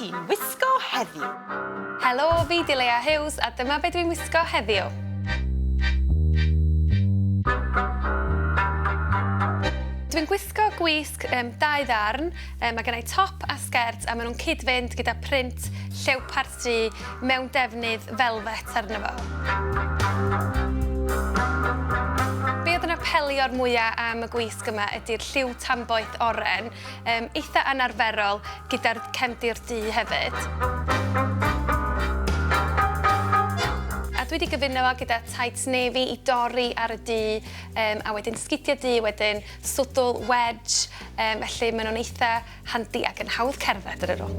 ti'n wisgo heddiw? Helo, fi 'di Leah Hughes a dyma be dwi'n wisgo heddiw. Dwi'n gwisgo gwisg um, dau ddarn, um, mae gennau top a sgert a maen nhw'n cyd-fynd gyda print llewpart du mewn defnydd velvet arno fo. Be oedd yn apelio'r mwyaf am y gwisg yma ydy'r lliw tanboeth oren, Yym, eitha anarferol gyda'r cefndir du hefyd. A dwi wedi gyfuno fo gyda tights navy i dorri ar y du, um, a wedyn sgidiau du wedyn, swdwl, wedge, um, felly maen nhw'n eitha handi ac yn hawdd cerdded ar nhw.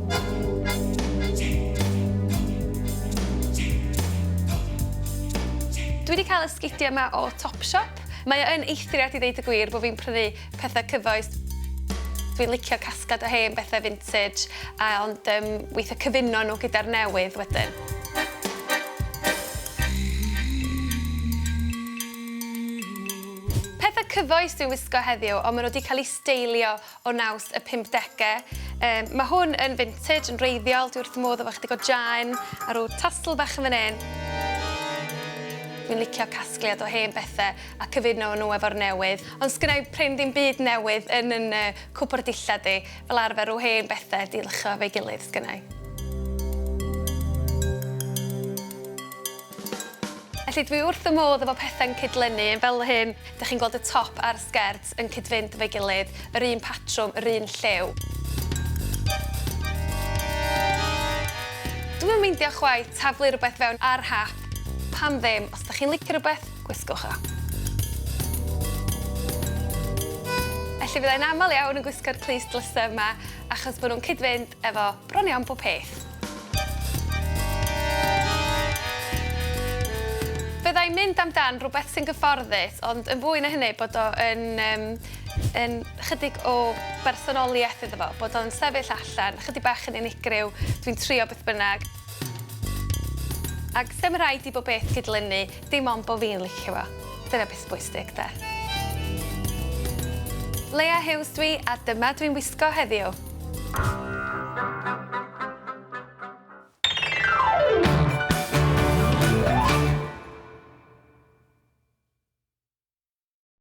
Dwi wedi cael y sgidiau yma o Topshop. Mae o yn eithriad i ddeud y gwir bod fi'n prynu pethau cyfoes. Dwi'n licio casgliad o hen bethau vintage, a ond um, weithiau cyfuno nhw gyda'r newydd wedyn. Pethau cyfoes dwi'n wisgo heddiw, ond maen nhw wedi cael eu steilio o naws y 50au. Um, mae hwn yn vintage, yn reiddiol, dwi wrth y modd efo chydig o jaen a rhyw tassel bach yn fan hyn. Dwi'n licio casgliad o hen bethau a cyfuno nhw efo'r newydd. Ond sgynna i prin ddim byd newydd yn yn yy cwpwrdd dillad i. Fel arfer rw hen bethe 'di luchio efo'i gilydd sgynna i. Felly dwi wrth fy modd efo pethe'n cydlynu, fel hyn, dych chi'n gweld y top a'r sgert yn cyd-fynd efo'i gilydd, yr un patrwm, yr un lliw. Dwi'm yn meindio chwaith taflu rhywbeth fewn ar hap, pam ddim, os dych chi'n licio rhywbeth, Gwisgwch o. Felly fyddai'n aml iawn yn gwisgo'r clust dlysau yma achos bod nhw'n cyd-fynd efo bron iawn bob peth. Fyddai'n mynd amdan rhywbeth sy'n gyfforddus ond yn fwy na hynny bod o yn um, yn chydig o bersonoliaeth iddo fo, bod o'n sefyll allan, chydig bach yn unigryw, dwi'n trio beth bynnag. Ac sdim rhaid i bob beth gydlynu, dim ond bo fi'n licio fo. Dyna beth sy'n bwysig de. Leah Hughes dwi a dyma dwi'n wisgo heddiw.